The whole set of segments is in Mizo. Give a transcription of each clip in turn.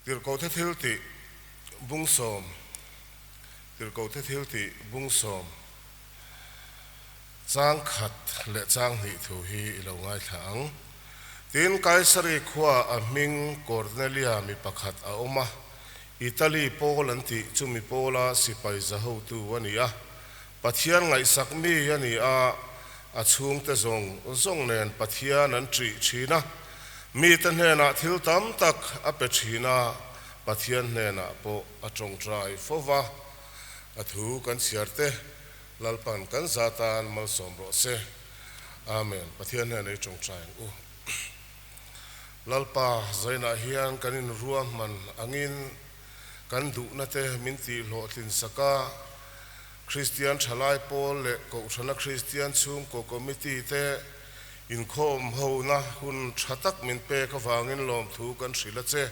Tirhkohte thiltih bung sawm Tirhkohte thiltih bung sawm chang khat leh chang hnih thu hi i lo ngaithla ang. Tin, Kaisari khua a hming Kornelia mi pakhat a awm a, Italy pawl an tih chu mi pawla sipai zahotu a ni a. Pathian ngaihsak mi a ni a, a chhungte zawng zawng nen Pathian an ṭih ṭhin a, mite hnenah thil tam tak a pe ṭhin a, Pathian hnenah pawh a ṭawngṭai fo va. A thu kan chhiar te, Lalpan kan za tan malsawm rawh se. Amen. Pathian hnenah i ṭawngṭai ang u. Lalpa, zainah hian kan inruahman angin kan duhna te min tih hlawhtlin sak a, Kristian Thalai Pawl leh Kohhrana Kristian Chhungkaw Committee te inkhawm hona hun tha tak min pek avangin lawmthu kan hrilh a che.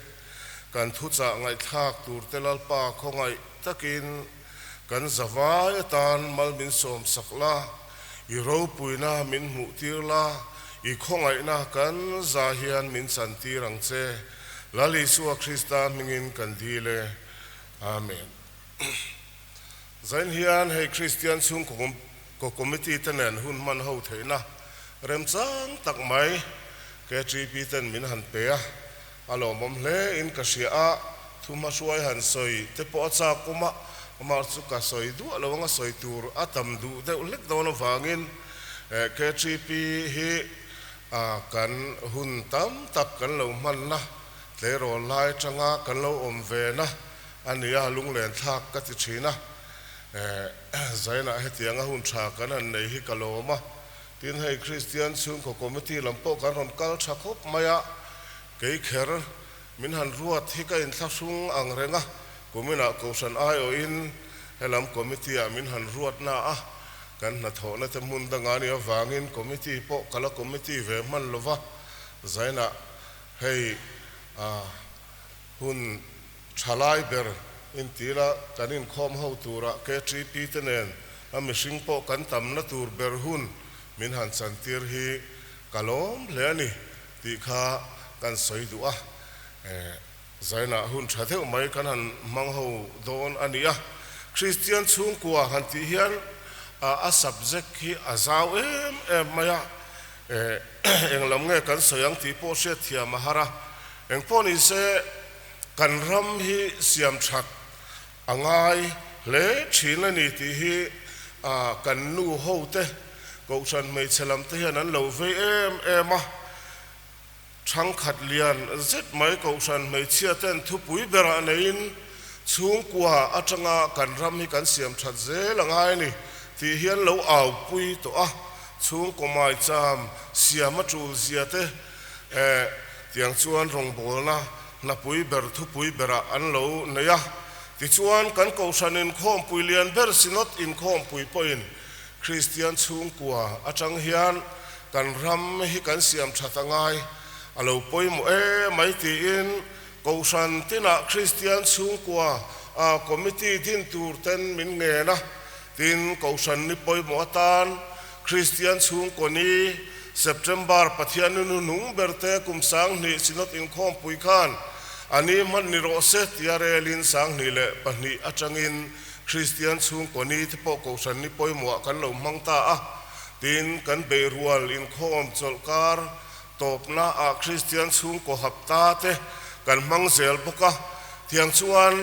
Kan thuchah ngaihthlak tur te Lalpa khawngaih takin kan zavai atan mal min sawm sak la, i ropuina min hmuh tir la, i khawngaihna kan za hian min chantir ang che. Lal Isua Krista hmingin kan dil e. Amen. Zain hian hei Kristian chhungkaw committee te nen hun hman ho theihna remchang tak mai KTP ten min han pe a, a lawmawm hle in ka hria a, thu hmahruai han sawi te pawh a chak awm a, amah chu ka sawi duah lo anga sawi tur a tam duh deuh hlek dawn avangin KTP hi A kan hun tam tak kan lo hmanna, tleirawl lai atanga kan lo awm ve na a ni a, lunglen thlak ka ti thin a. Zainah hetianga hun tha kan han nei hi ka lawm a, tin hei Kristian chhungkaw committee lam pawh kan rawn kal tha khawp mai a, kei kher min han ruat hi ka inthlahrung ang reng a, kuminah Kohhran aiawhin helam committee ah min han ruat na a, Kan hnathawhna te hmun danga nih avangin committee pawh ka la committee ve hman lo va, zainah hei hun tha lai ber intila kan inkhawm ho tura KTP te nen a mihring pawh kan tamna tur ber hun min han chantir hi ka lawm hle a ni tih kha kan sawi duh a. Zainah hun tha deuh mai kan han hmang ho dawn a ni a, Kristian chhungkua han tih hian a subject hi a zau em em mai a, eng lam nge kan sawi ang tih pawh hriatthiam a har a, engpawh ni se kan ram hi siam that a ngai hle thin a ni tih hi kan nu ho te, Kohhran hmeichhe lam te hian an lo vei em em a. Thangkhat lian zet mai Kohhran hmeichhia ten thupui berah neiin chhungkua atanga kan ram hi kan siam that zel a ngai a ni tih hian lo aupui tawh a, chhungkaw maicham siam a tul zia te tiang chuan rawngbawlna hnapui ber thupui berah an lo nei a. Tichuan kan Kohhran inkhawmpui lian ber Synod inkhawmpui pawhin Kristian chhungkua atang hian kan ram hi kan siam that a ngai, a lo pawimawh e mai tiin Kohhran tinah Kristian chhungkua a committee din tur ten min ngen a, tin Kohhran ni pawimawh atan Kristian chhungkaw ni September Pathian ni hnuhnung ber te kum 2000 Synod inkhawmpui khan a ni hman ni rawh se tia relin 2002 atangin Kristian chhungkaw ni te pawh Kohhran ni pawimawhah kan lo hmang ta a, tin kan beihrual inkhawm chawlhkar tawpna ah Kristian chhungkaw hapta te kan hmang zel bawk a, tiang chuan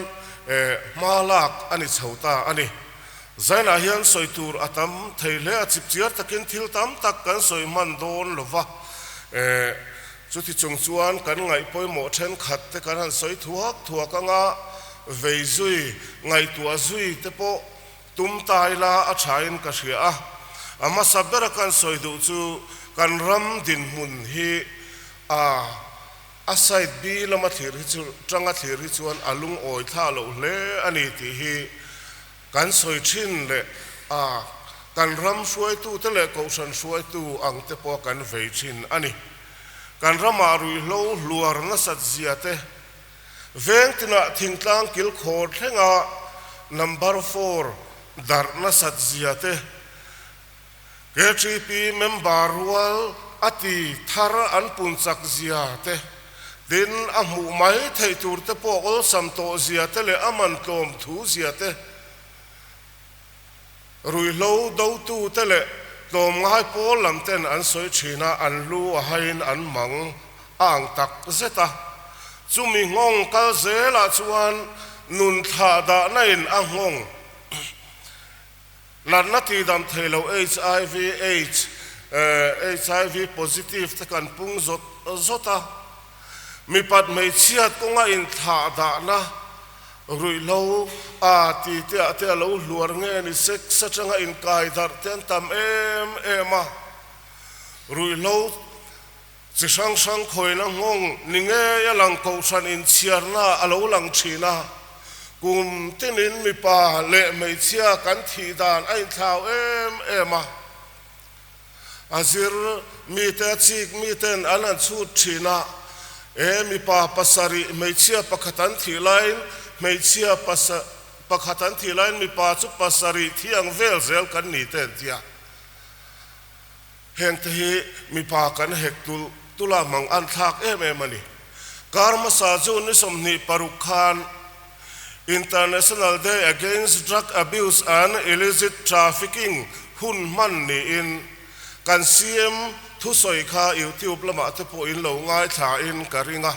hma lak a ni chho ta a ni. Zainah hian sawi tur a tam thei hle a, chipchiar takin thil tam tak kan sawi hman dawn lo va, Chuti chung chuan kan ngaih pawimawh thenkhat te kan han sawi thuak thuak anga vei zui, ngaihtuah zui te pawh tum ta ila a thain ka hria a. A hmasa bera kan sawi duh chu kan ram dinhmun hi a a side B lama thlir hi chu tanga thlir hi chuan a lungawi thlah loh hle a ni tih hi Kan sawi thin leh a, kan ram hruaitute leh kohhran hruaitu ang te pawh kan vei thin a ni. Kan ramah ruihhlo hluar nasat zia te, veng tinah thingtlang kilkhawr thlenga number four darh nasat zia te, KTP member rual a ti thar an pun chak zia te, Tin, a hmuh mai theih tur te pawh awlsam tawh zia te leh a man tlawm thu zia te, ruihhlo dotu te leh tlawmngai pawl lam ten an sawi thin a, an lu a haiin an mang a ang tak zet a. Chumi nghawng kal zelah chuan nun thlah dahna in a nghawng. Natna tihdam thei lo hiv aids, hiv positive te kan pung zawt zawt a, mipat hmeichhiat kawnga inthlah dahna ruihhlo a ti te ah te a lo hluar nge ni sex atanga inkai darh te an tam em em a, ruihhlo chi hrang hrang khawina nghawng ni ngei a lang kohhran inchhiarna a lo lang thin a, kum tinin mipa leh hmeichhia kan thih dan a inthlau em em a, a zir mite a chik miten an han chhut thin a, e mipa pasarih hmeichhia pakhat an thih laiin hmeichhia pakhat an thih laiin mipa chu pasarih thiang vel zel kan ni te an ti a. Hengte hi mipa kan hek tulh tulh a mang an thlak em em a ni. Kar hmasa June ni 26 khan International Day Against Drug Abuse and Illicit Trafficking hun hman niin kan CM thusawi kha YouTube lamah te pawh in lo ngaithla in ka ring a.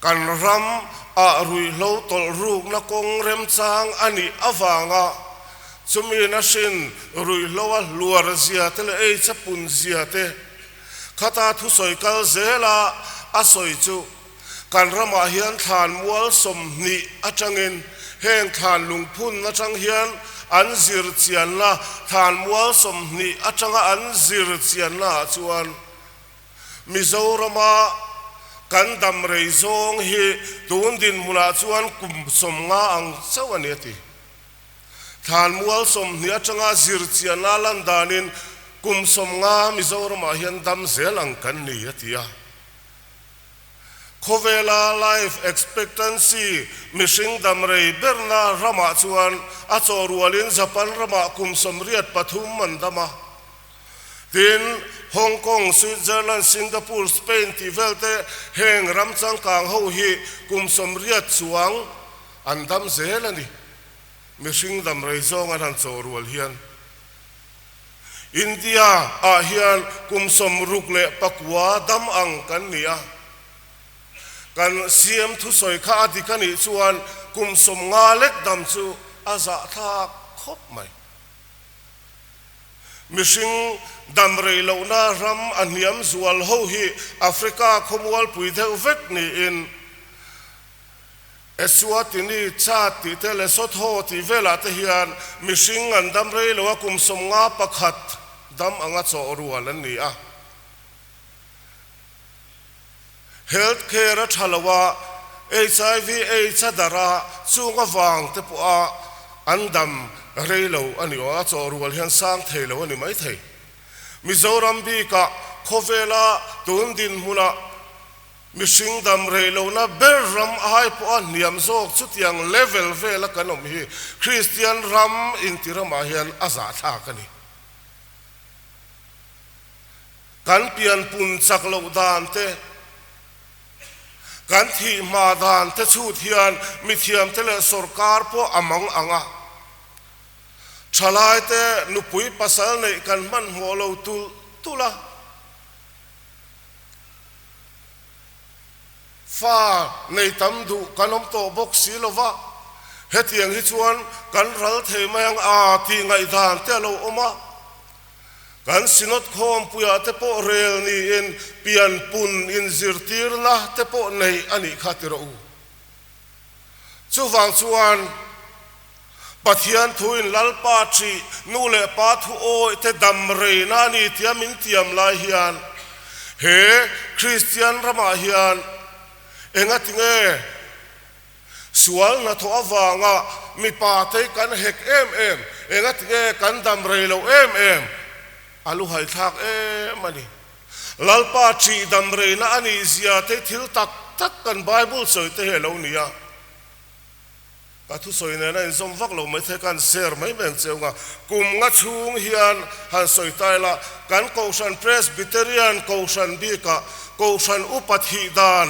Kan ram ah ruihhlo tawlh rukna kawng remchang a nih avanga chumi na hrin ruihhlo a hluar zia te leh ei chapun zia te khata thusawi kal zela a sawi chu kan ramah hian thlanmual 20 atangin heng thlan lungphun atang hian an zir chianna thlanmual 20 atanga an zir chianna ah chuan Mizorama kan dam rei zawng hi tun dinhmunah chuan kum 50 ang chauh a ni a ti. Thlanmual 20 atanga zirchianna lan danin kum 50 Mizoramah hian dam zel ang kan ni a ti a. Khawvela life expectancy mihring dam rei berna ramah chuan a chaw rualin Japan ramah kum 83 an dam a. Tin, Hong Kong, Switzerland, Singapore, Spain tih vel te heng ram changkang ho hi kum 80 chuang an dam zel a ni. Mihring dam rei zawng an han chawh rual hian India ah hian kum 69 dam ang kan ni a. Kan CM thusawi kha a dik a nih chuan kum 50 lek dam chu a zahthlak khawp mai. Mihring dam rei lohna ram a hniam zual ho hi Africa khawmualpui deuh vek niin Eswatini, Chad tih te, Lesotho tih velah te hian mihring an dam rei lo a, kum 51 dam anga chawh rual an ni a. Health care a tha lo a, hiv aids a darh a, chung avang te pawha an dam rei lo a ni aw, a chawh rual hian sang thei lo a ni mai thei. Mizoram bikah khawvela tun dinhmunah mihring dam rei lohna ber ram ai pawha hniam zawk chutiang level vela kan awm hi Kristian ram inti ramah hian a zahthlak a ni. Kan pianpun chak loh dan te, kan thih hma dan te chhut hian mithiam te leh sorkar pawh a mang ang a. Thalai te nupui pasal neih kan hmanhmawh lo tulh tulh a. Fa nei tam duh kan awm tawh bawk si lo va, hetiang hi chuan kan ral thei mai ang a tih ngaihdan te a lo awm a. Kan Synod khawmpuiah te pawh rel niin pianpun inzirtirna te pawh neih a nih kha ti rawh u. Chuvang chuan Pathian thuin Lalpa ṭih nu leh pa thu awih te dam reina a ni tia min tiam lai hian he Kristian ramah hian engati nge Sual hnathawh avanga mipa te kan hek em em, engati nge kan dam rei loh em em? A luhaithlak em a ni. Lalpa ṭih dam reina a nih zia te thil tak tak kan Bible sawi te hi a lo ni a. Ka thusawi nen a inzawm vak lo maithei ka han share mai mai ang che unga, kum nga chhung hian han sawi ta ila, kan Kohhran Presbyterian Kohhran bikah Kohhran upa thih dan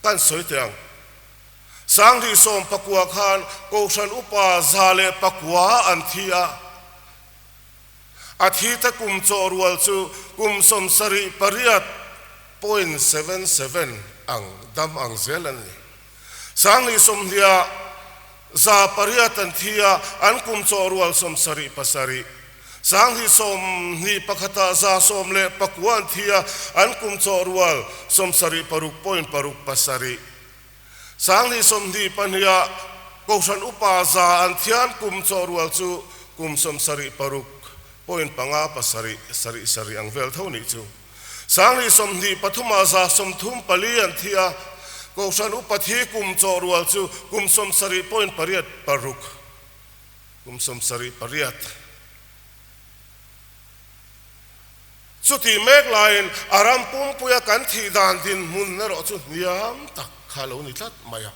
kan sawi teh ang. Sanghnih 19 khan Kohhran upa 109 an thi a, a thi te kum chawh rual chu kum 78 point seven seven ang dam ang zel an ni. Sanghnih 20 ah 108 an thi a, an kum chawh rual 77. 2021 ah 119 an thi a, an kum chawh rual 76 point paruk pasarih. 2022 ah Kohhran upa 100 an thian kum chawh rual chu kum 76 point panga pasarih sarih sarih ang vel tho nih chu. 2023 ah 134 an thi a, Kohhran upa thi kum chawh rual chu kum 70 point pariat paruk, kum 78. Chutih mek laiin a ram pumpuia kan thih dan dinhmun erawh chu hniam tak kha a lo ni tlat mai a.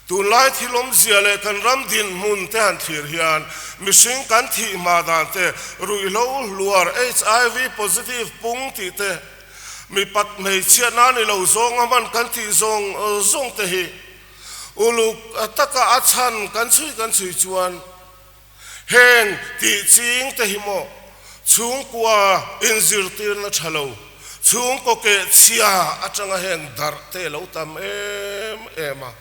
Tunlai thil awmzia leh kan ram dinhmun te han thlir hian mihring kan thih hma dan te, ruihhlo hluar, HIV positive pung tih te, mipat hmeichhiatna ni lo zawnga hman kan tih zawng zawng te hi uluk taka a chhan kan chhui kan chhui chuan Heng tih ching te hi maw chhungkua inzirtirna tha lo, chhungkaw keh chhia atanga heng darh te lo tam em em a.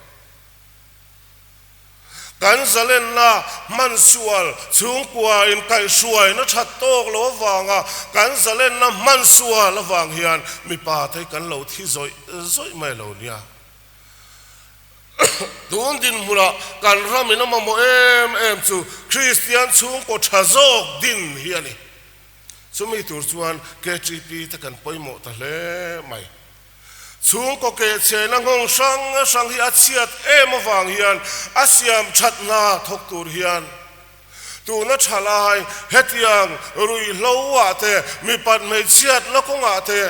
Kan zalenna hman sual chhungkua inkaihhruaina that tawk lo avanga kan zalenna hman sual avang hian mipa te hi kan lo thi zawih zawih mai lo nia. Tun dinhmunah kan ramin a mamawh em em chu Kristian chhungkaw tha zawk din hi a ni. Chumi tur chuan KTP te kan pawimawh ta hle mai. Chhungkaw kehchhena nghawng hrang hrang hi a chhiat em avang hian a siam that hna thawk tur hian tuna tha lai hetiang ruihhlo ah te mipat hmeichhiatna kawngah te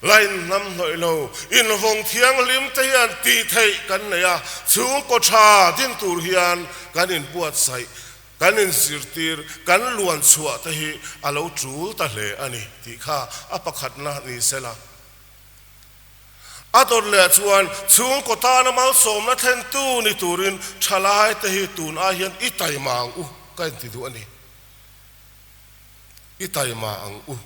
Lain hnam hnawih lo, invawng thianghlim te hian tih theih kan nei a, chhungkaw tha din tur hian kan inbuatsaih, kan inzirtir, kan luan chhuah te hi a lo tul ta hle a ni tih kha a pakhatna ni sela. A dawt leh chuan chhungkaw tana malsawmna thlentu ni turin thalai te hi tun ai hian i taima ang u ka inti duh a ni. I taima ang u.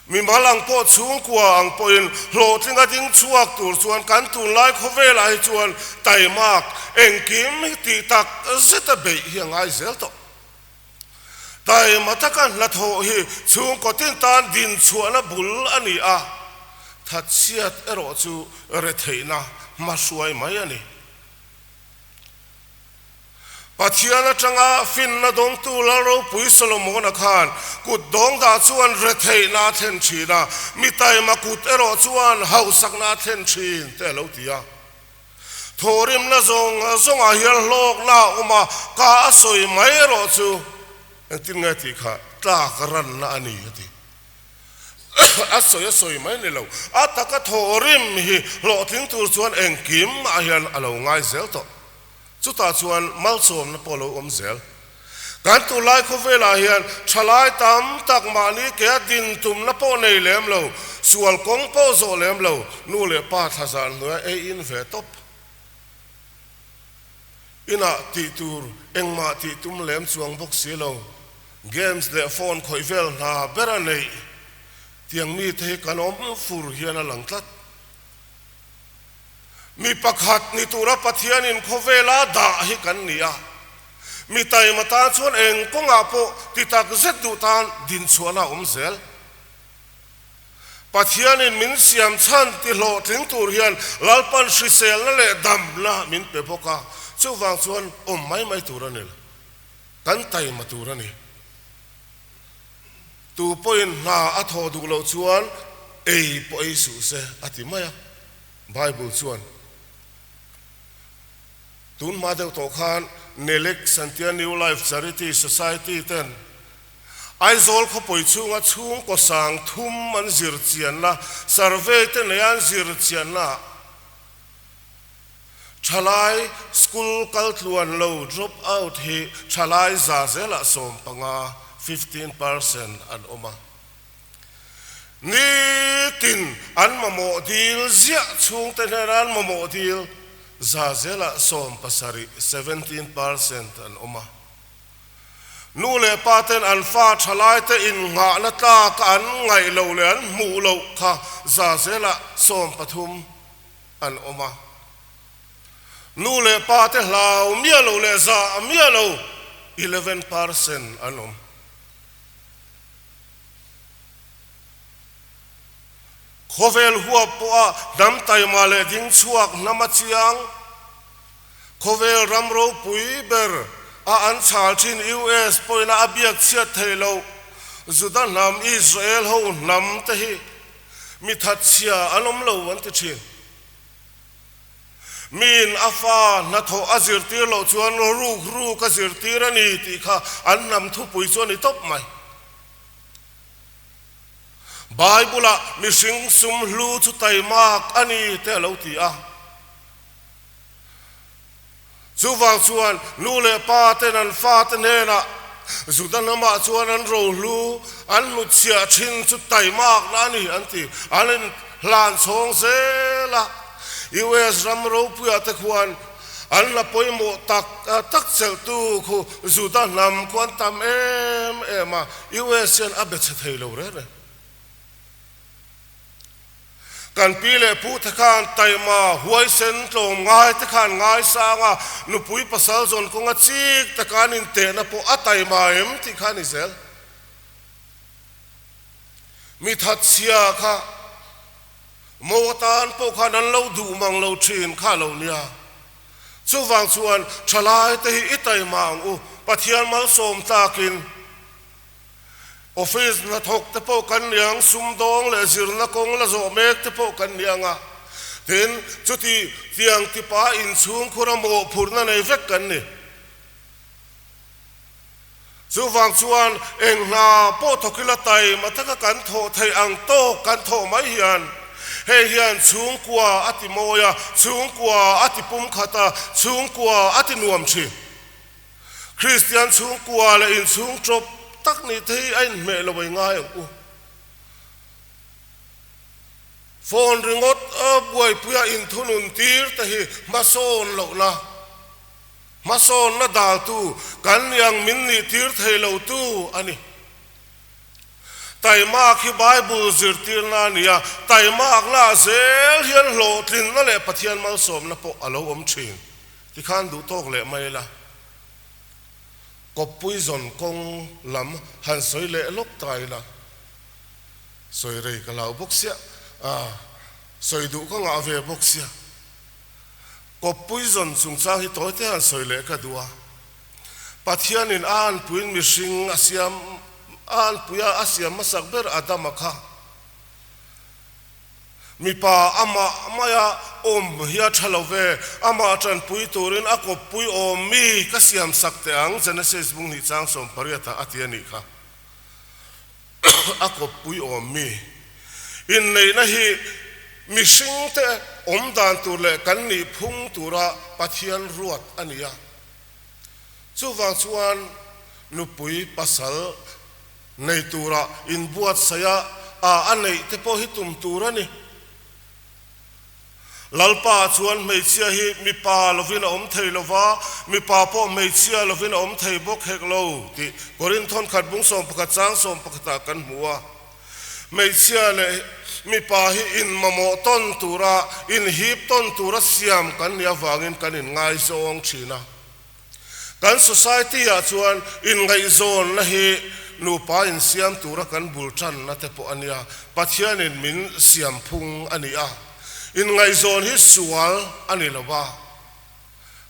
Mimal ang pawh chhungkua ang pawhin hlawhtlinga ding chhuak tur chuan kan tunlai khawvelah hi chuan taimak engkim hi tih tak zeta beih hi a ngai zel tawh. Taima taka hnathawh hi chhungkaw tin tan dinchhuahna bul a ni a, thatchhiat erawh chu retheihna hmahruai mai a ni. Pathian atanga finna dawngtu Lal ropui Solomona khan kut dawng dah chuan retheihna a thlen thin a, mi taima kut erawh chuan hausakna a thlen thin te a lo ti a. Thawhrimna zawng zawngah hian hlawkna a awm a, ka a sawi mai erawh chu engtin nge tih kha tlak ranna a ni a ti. A sawi a sawi mai ni lo, a taka thawhrim hi hlawhtling tur chuan engkim ah hian a lo ngai zel tawh. Chutah chuan malsawmna pawh a lo awm zel. Kan tunlai khawvelah hian thalai tam tak mahni ke a din tumna pawh nei lem lo, sual kawng pawh zawh lem lo, nu leh pa thla zan hnuaia ei in ve tawp. Inah tih tur engmah tih tum lem chuang bawk si lo, games leh phone khawih vel hna ber a neih tiang mite hi kan awm fur hian a lang tlat. Mi pakhat ni tura Pathianin khawvela dah hi kan ni a, mi taima tan chuan eng kawngah pawh ti tak zet duh tan dinchhuahna a awm zel. Pathianin min siam chhan ti hlawhtling tur hian Lalpan hriselna leh damna min pe bawk a, chuvang chuan awm mai mai tur a ni lo, kan taima tur a ni. Tu pawhin hna a thawh duh loh chuan ei pawh ei suh se a ti mai a. Bible chuan tun hma deuh tawh khan Nelek Santia New Life Charity Society ten Aizawl khawpui chhunga chhungkaw sang thum an zir chianna, survey te nei an zir chianna ah. Thalai school kal tluan lo, drop out, hi thalai za zelah 15, 15%, an awm a. Nitin an mamawh dil ziah chhungte hnena an mamawh dil za zelah 17, 17%, an awm a. Nu leh pa ten an fa thalaite innghahna tlak an ngaih loh leh an hmuh loh kha za zelah 13 an awm a. Nu leh pa te hlau miah lo leh zah miah lo 11% an awm. Khawvel huap pawha hnam taima leh ding chhuak hnam a chiang. Khawvel ram ropui ber a an chhal thin US pawhin a biak chhiat theih loh Juda hnam Israel ho hnam te hi mi thatchhia an awm lo an ti thin. Miin a fa hnathawh a zirtir loh chuan ruk ruk a zirtir a ni tih kha an hnam thupui chu a ni tawp mai. Bible-ah mihring sum hlu chu taimak a ni te a lo ti a. Chuvang chuan nu leh pa ten an fate hnenah Juda hnamah chuan an rohlu an hnutchhiah thin chu taimakna a ni an ti. An inhlan chhawng zel a. US ram ropuiah te khuan an hla pawimawh tak tak chelhtu khu Juda hnam khu an tam em em a, US hian a be chhe thei lo reng reng. Kan pi leh pu te khan taima, huaisen, tlawm ngai te khan ngaisang a, nupui pasal zawn kawnga chik taka an intehna pawh a taima em tih kha a ni zel. Mi thatchhia kha mo atan pawh khan an lo duh mang lo thin kha a lo nia. Chuvang chuan thalai te hi i taima ang u, Pathian malsawm tlakin. Office hnathawk te pawh kan ni ang, sumdawng leh zirna kawng la zawh mek te pawh kan ni ang a, tin, chuti tiang tipa inchhungkhur a mawhphurhna nei vek kan ni. Chuvang chuan eng hna pawh thawk ila taima taka kan thawh theih ang tawk kan thawh mai hian hei hian chhungkua a ti mawi a, chhungkua a ti pumkhat a, chhungkua a ti nuam thin. Kristian chhungkua leh inchhung tawp tak nih te hi a inhmeh lo ei ngai ang u. Phone ringawt a buaipuia inthunun tir te hi hmasawn lohna, hmasawnna daltu, kan ni ang min nih tir thei lo tu a ni. Taimak hi Bible zirtirna a ni a, taimakna ah zel hian hlawhtlinna leh Pathian malsawmna pawh a lo awm thin. Tikhan duh tawk leh mai la, kawppui zawn kawng lam han sawi leh lawk ta ila, sawi rei ka lau bawk sia, ah, sawi duh ka ngah ve bawk sia. Kawppui zawn chungchang hi tawi te han sawi leh ka duh a, Pathianin a anpuiin mihring a siam, a anpuia a siam hmasak ber Adama kha, Mipa amah maia awm hi a tha lo ve, amah tanpui turin a kawppui awm mi ka siam sak teh ang, Genesis bung hnih chang 18 ah a ti a nih kha. A kawppui awm mi inneihna hi mihringte awm dan tur leh kan nih phung tura Pathian ruat a ni a. Chuvang chuan nupui pasal Nei tura inbuatsaih a, a a neih te pawh hi tum tur a ni. Lalpa chuan hmeichhia hi mipa lovin a awm thei lo va, mipa pawh hmeichhia lovin a awm thei bawk hek lo tih Korinthon khat bung 11 chang 11 ah kan hmu a. Hmeichhia leh mipa hi inmamawh tawn tura, inhip tawn tura siam kan nih avangin kan inngaizawng thin a. Kan society ah chuan inngaihzawnna hi nupa insiam tura kan bul tanna te pawh a nia, Pathianin min siam phung a ni a. Inngaihzawn hi sual a ni lo va,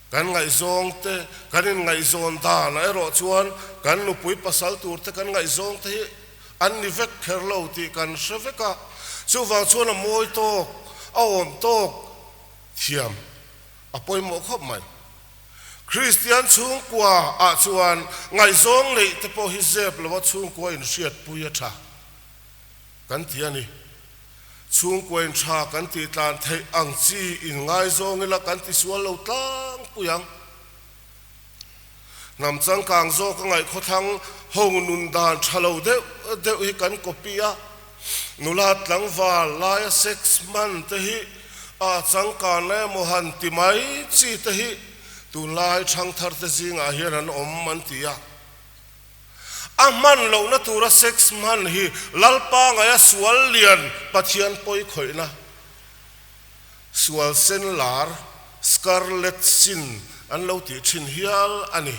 kan ngaihzawng te, kan inngaihzawn danah erawh chuan kan nupui pasal tur te kan ngaihzawng te hi an ni vek kher lo tih kan hre vek a, chuvang chuan a mawi tawk, a awm tawk thiam a pawimawh khawp mai. Kristian chhungkua ah chuan ngaihzawng neih te pawh hi zep lo a chhungkua inhriatpui a tha kan ti a ni. Chhungkuain tha kan tih tlan theih ang chi inngaizawng ila kan tisual lo tlangpui ang. Hnam changkang zawk a ngaih khawthlang ho nun dan tha lo deuh deuh hi kan copy a, nula tlangval laia sex hman te hi a changkanna emaw han ti mai chi te hi tunlai thangthar te zingah hian an awm an ti a. A hman lohna tura sex hman hi Lalpa ngaia sual lian Pathian pawi khawihna sual sen lar, scarlet sin, an lo tih thin hial a ni.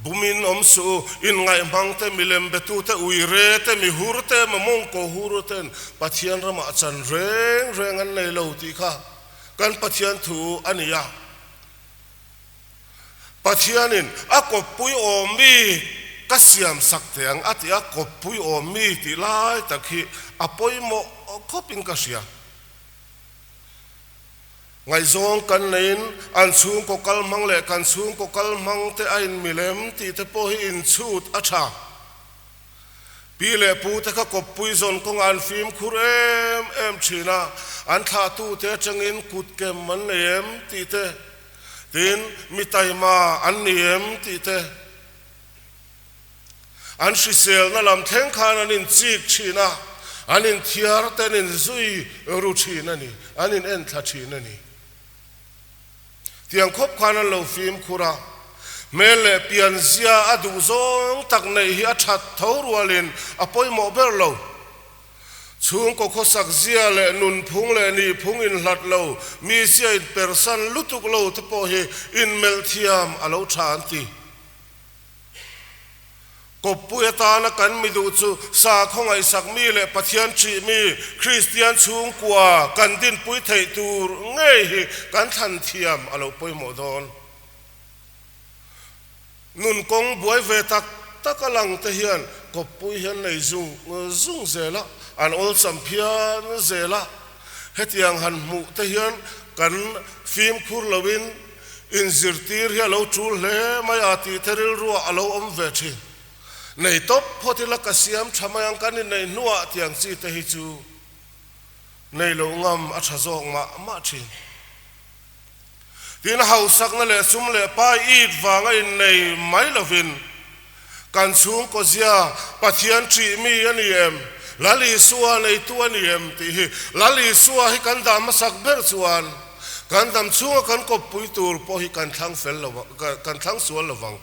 Bumin awm suh u, inngaihhmang te, milem betu te, uire te, mihur te, mamawngkaw hur ten Pathian ramah chan reng reng an nei lo tih kha kan Pathian thu a ni a. Pathianin a kawppui awm mi ka siam sak teh ang a ti a, kawppui awm mi tih lai tak hi a pawimawh khawpin ka hria. Ngaihzawng kan neiin an chhungkaw kal hmang leh kan chhungkaw kal hmang te a inmilem tih te pawh hi inchhut a tha. Pi leh pu te kha kawppui zawn kawngah an fimkhur em em thin a, an thlahtute atangin kut kem an nei em tih te, tin mi taima an ni em tih te, an hriselna lam thleng khan an inchik thin a, an inthiar te an inzui ru thin a ni, an inenthla thin a ni. Tiang khawp khan an lo fimkhur a, hmel leh pianzia a duh zawng tak neih hi a that tho rualin a pawimawh ber lo. Chhungkaw khawsak zia leh nunphung leh nihphung inhlat lo, mizia inpersan lutuk lo te pawh hi inmelh thiam a lo tha an ti. Kawppui atana kan mi duh chu sakhaw ngaihsak mi leh Pathian ṭih mi, Kristian chhungkua kan dinpui theih tur ngei hi kan thlan thiam a lo pawimawh dawn. Nun kawng buai ve tak tak a lang te hian kawppui hi an nei zung zung zel a, an awlsam phian zel a. Hetiang han hmuh te hian kan fimkhur loin Inzirtir hi a lo tul hle mai a tih te rilruah a lo awm ve thin. Nei tawp phawt ila ka siam tha mai ang kan inneih hnuah tiang chi te hi chu nei loh ngam a tha zawk mah mah thin. Tin, hausakna leh sum leh pai it vanga innei mai lovin kan chhungkaw zia Pathian ṭih mi a ni em? Lal Isua neitu a ni em? tih hi Lal Isua hi kan dah hmasak ber chuan kan dam chhunga kan kawppui tur pawh hi kan thlang fel lo kan thlang sual lo vang.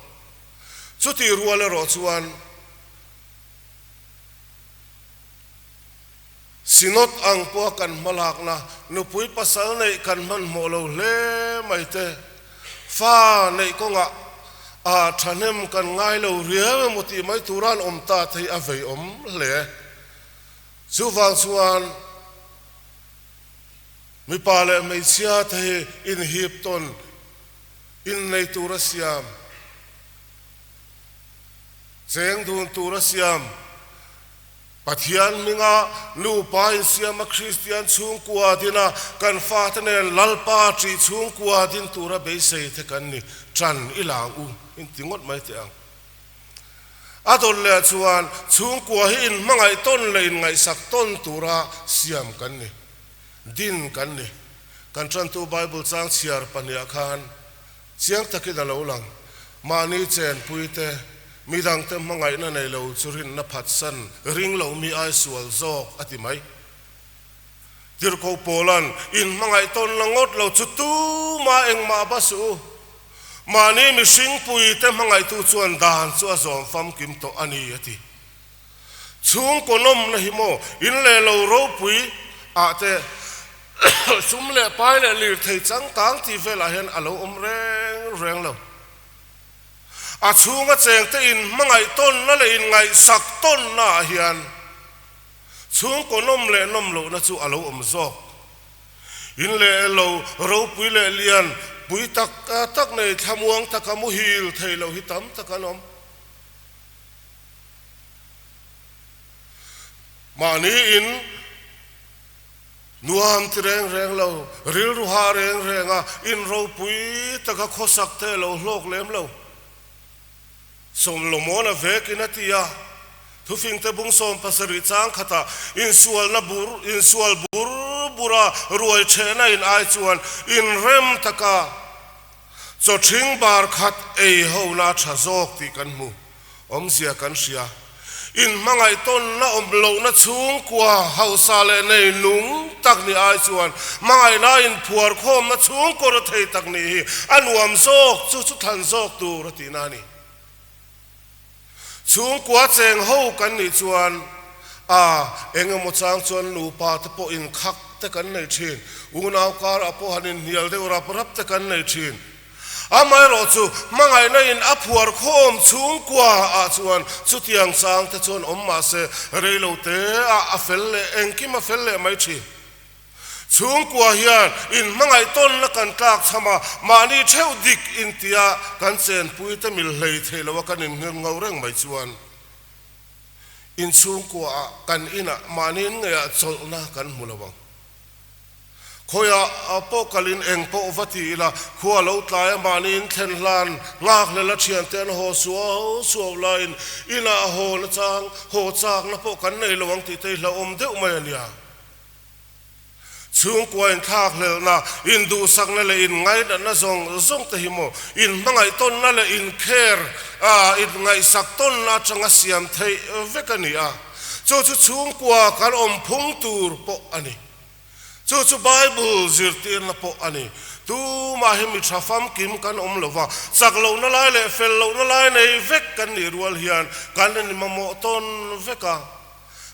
Chutih rual erawh chuan Synod ang pawha kan hmalakna nupui pasal neih kan hmanhmawh lo hle mai te, fa neih kawngah ah thahnem kan ngai lo riau emaw tih mai tura an awm ta te hi a vei awm hle. Chuvang chuan mipa leh hmeichhia te hi inhip tawn innei tura siam, cheng dun tura siam, Pathian hminga nupa insiama Kristian chhungkua dina kan fate nen Lalpa ṭih chhungkua din tura beisei te kan ni ṭan i lang u inti ngawt mai teh ang. A dawt leh chuan chhungkua hi inhmangaih tawn leh inngaihsak tawn tura siam kan ni, din kan ni. Kan ṭantu Bible chang chhiar pahniah khan Chiang takin a lo lang. Mahni chenpui te, midangte hmangaihna nei lo chu rinna phatsan ring lo mi ai sual zawk a ti mai. Tirhkoh Paula'n inhmangaih tawn la ngawt lo chu tuma engmah ba suh u. Mahni mihringpui te hmangaihtu chuan dan chu a zawm famkim tawh a ni a ti. Chhungkaw nawmna hi maw in leh lo ropui ah te sum leh pai leh lirthei changkang tih velah hian a lo awm reng reng lo. A chhunga chengte in hmangaih tawnna leh in ngaihsak tawnna ah hian chhungkaw nawm leh nawm lohna chu a lo awm zawk. In leh lo ropui leh lian pui tak tak nei thlamuang taka muhil thei lo hi tam tak an awm. Mahni in nuam ti reng reng lo, rilru ha reng reng a, in ropui taka khawsak te lo hlawk lem lo. Sawmlawmawna vekin a ti a. Thufingte bung 70 chang khatah insualna bur, insual bur bura ruai thehna in ai chuan inrem taka chawthing bar khat ei hona tha zawk tih kan hmu. Awmzia kan hria. Inhmangaih tawnna awm lohna chhungkua hausa leh nei nung tak ni ai chuan hmangaihna inphuar khawmna chhungkaw ra thei tak nih hi a nuam zawk chu chu thlan zawk tur a tihna a ni. Chhungkua cheng ho kan nih chuan a eng emaw chang chuan nupa te pawh inkhak te kan nei thin, unau karah pawh han inhnial deuh rap rap te kan nei thin. Amaherawh chu hmangaihna in a phuar khawm chhungkua ah chuan chutiang chang te chuan awm mah se rei lo te ah a fel leh engkim a fel leh mai thin. Chhungkua hian in hmangaih tawnna kan tlak chham a, mahni theuh dik intia kan chenpui te mil hlei thei lo a kan inhngir ngau reng mai chuan in chhungkua ah kan inah mahni in ngeiah chawlhna kan hmu lo ang. Khawiah pawh kalin eng pawh va ti ila, khua lo tlai a mahniin thlen hlan nghak hlel a thiante an haw suau suau laiin inah haw na chang, haw chakna pawh kan nei lo ang tih te hi hlauhawm deuh mai a nia. Chhungkua inthlak hlelhna, induhsakna leh inngainatna zawng zawng te hi maw inhmangaih tawnna leh inkher, inngaihsak tawnna atanga siam theih vek a ni a, chu chu chhungkua kan awmphung tur pawh a ni. Chu chu Bible zirtirna pawh a ni. Tumah hi mi tha famkim kan awm lo va, chak lohna lai leh fel lohna lai nei vek kan nih rual hian kan inmamawh tawn vek a,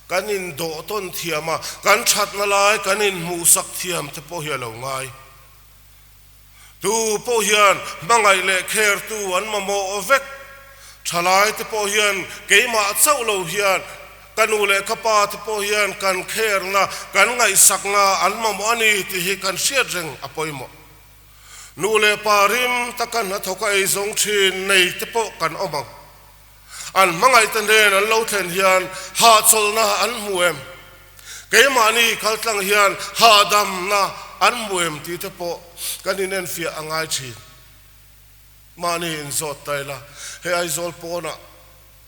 kan indawh tawn thiam a, kan thatna lai kan inhmuhsak thiam te pawh hi a lo ngai. Tu pawh hian hmangaih leh khertu an mamawh vek. Thalai te pawh hian keimah chauh lo hian ka nu leh ka pa te pawh hian kan kherna, kan ngaihsakna an mamawh a ni tih hi kan hriat reng a pawimawh. Nu leh pa rim taka hnathawka ei zawng thin nei te pawh kan awm ang. An hmangaih te nen an lo thlen hian hahchawlhna an hmu em? Keimahni kaltlang hian hahdamna an hmu em tih te pawh kan inenfiah a ngai thin. Mahni inzawt ta ila, hei Aizawl pawnah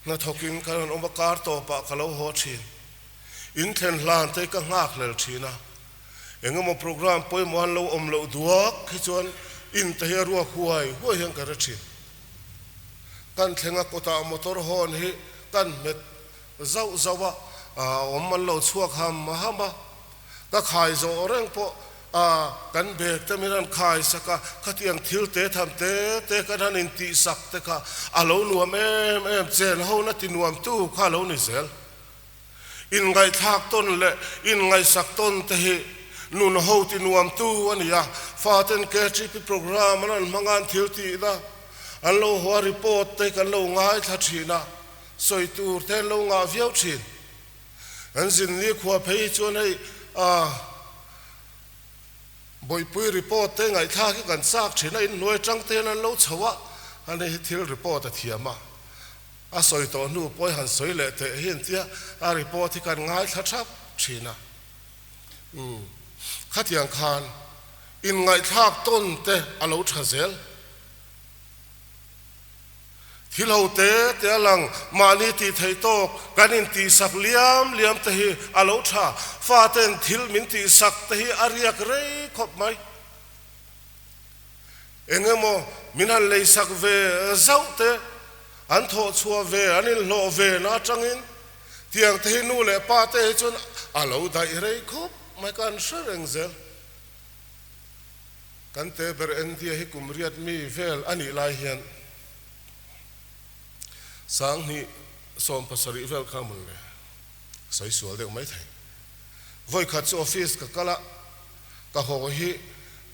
hnathawkin kan han awm a, kar tawpah ka lo haw thin. Inthlen hlan te ka nghakhlel thin a, engemaw programme pawimawh an lo awm loh duak hi chuan in te hi a ruak huai huai hian ka hre thin. Kan thleng a kawtah motor hawn hi kan hmet zauh zauh a, awm an lo chhuak ham ham a, ka khai zawh reng pawh kan bag te min han khai sak a, khatiang thil te tham te te kan han intih sak te kha a lo nuam em em, chen ho na ti nuam tu kha a lo ni zel. Inngaihthlak tawn leh inngaihsak tawn te hi nun ho ti nuam tu a ni a, faten KTP programme an han hmang a, an thil tihna an lo haw a, report te kan lo ngaithla thin a, sawi tur te an lo ngah viau thin. An zin ni khua phei hi chuan hei ah Bawihpui report te ngaihthlak hi kan chak thin a, inhnuai atang te hian an lo chho a, ani hi thil report a thiam a. A sawi tawh hnu pawh i han sawi leh teh hi entia a report hi kan ngaithla thap thin a. Umm khatiang khan inngaihthlak tawn te a lo tha zel. Thil ho te te a lang mahni tih theih tawk kan intihsak liam liam te hi a lo tha. Faten thil min tihsak te hi a riak rei khawp mai. Eng emaw min han leisak ve zauh te, an thawh chhuah ve, an inhlawh ve na atangin tiang te hi nu leh pa te hi chuan a lo daih rei khawp mai ka an hre reng zel. Kan te ber India hi kum riat mi vel a nih lai hian 2017 vel kha mawn le sawi sual deuh mai thei. Vawikhat chu office ka kal a, Ka haw hi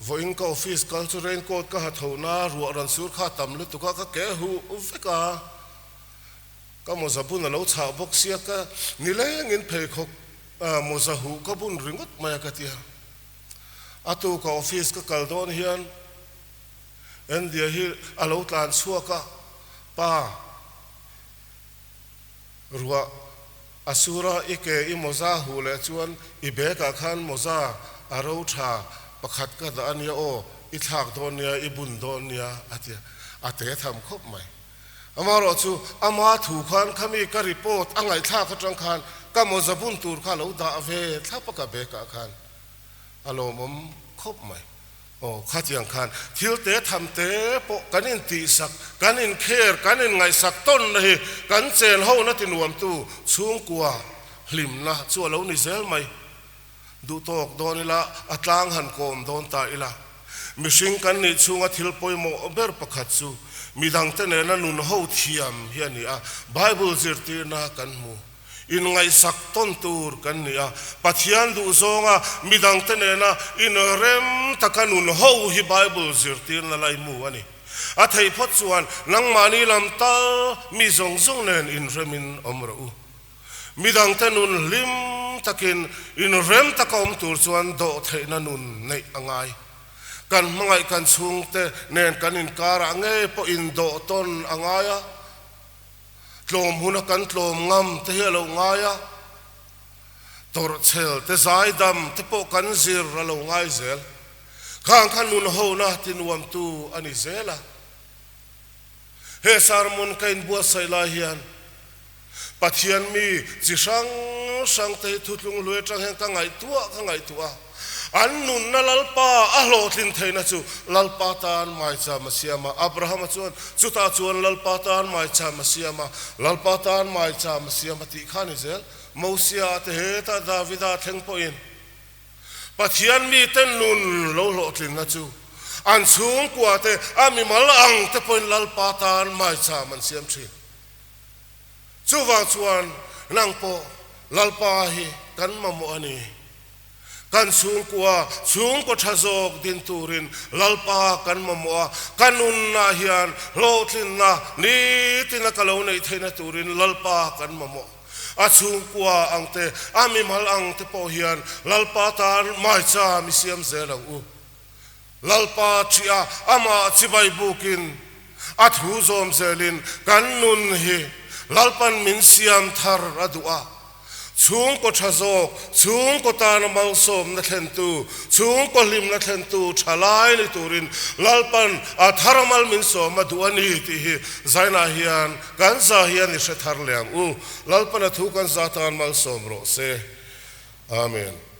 vawiin ka office kal chu rain coat ka ha tho na, ruah rawn sur kha a tam lutuk a, ka ke huh vek a, ka mawza bun a lo chhah bawk sia, ka nilengin pheikhawk mawza huh ka bun ringawt mai a ka ti a. A tuka office ka kal dawn hian India hi a lo tlan chhuak a, pa. Ruah a sur a, i ke i mawza huh leh chuan i bag ah khan mawza a ro tha pakhat ka dah a nia aw, i thlak dawn nia, i bun dawn nia a ti a, a te tham khawp mai. Amaherawhchu, ama thu khan khami ka report a ngaihthlak atang khan ka mawza bun tur kha lo dah ve thlap a ka bag ah khan a lawmawm khawp mai. Aw, khatiang khan thil te tham te pawh kan intihsak, kan inkher, kan inngaihsak tawnna hi kan chen hona ti nuamtu chhungkua hlimna chu a lo ni zel mai. Duh tawk dawn ila, a tlang han kawm dawn ta ila. Mihring kan nih chhunga thil pawimawh ber pakhat chu midangte nena nun ho thiam hi a ni a, Bible zirtirna kan hmu. Inngaihsak tawn tur kan ni a, Pathian duh zawnga midangte nena inrem taka nun ho hi Bible zirtirna laimu a ni. A theih phawt chuan nangmahni lam tal mi zawng zawng nen inremin awm rawh u. Midangte nun hlim takin inrem taka awm tur chuan dawhtheihna nun neih a ngai. Kan hmangaih kan chhungte nen kan inkarah ngei pawh indawh tawn a ngai a, tlawm huna kan tlawm ngam te hi a lo ngai a, tawrhchhel te zaidam te pawh kan zir a lo ngai zel. Khang kha nun hona tinuamtu a ni zel a. He sermon ka inbuatsaih lai hian Pathian mi chi hrang hrang te hi thutlung hlui atang hian ka ngaihtuah ka ngaihtuah a. An nunna Lalpa a hlawhtlin theihna chu Lalpa tan maicham a siam a. Abrahama chuan chutah chuan Lalpa tan maicham a siam a, Lalpa tan maicham a siam a tih kha a ni zel. Mosia te hetah Davida thleng pawhin Pathian mite nun lo hlawhtlinna chu an chhungkua te, a mimal ang te pawhin Lalpa tan maicham an siam thin. Chuvang chuan nang pawh Lalpa hi kan mamawh a ni. Kan chhungkua, chhungkaw tha zawk din turin Lalpa kan mamawh a, ka nunna hian hlawhtlinna nitina ka lo neih theihna turin Lalpa kan mamawh. A chhungkua ang te, a mimal ang te pawh hian Lalpa tan maicham i siam zel ang u. Lalpa ṭih a, amah chibai bukin a thu zawm zelin kan nun hi Lalpan min siam thar a duh a. Chhungkaw ṭha zawk, chhungkaw tana malsawmna thlentu, chhungkaw hlimna thlentu ṭha lai ni turin Lalpan a thar a mal min sawm a duh a ni tih hi zainah hian kan za hian i hre thar leh ang u. Lalpan a thu kan za tan malsawm rawh se. Amen.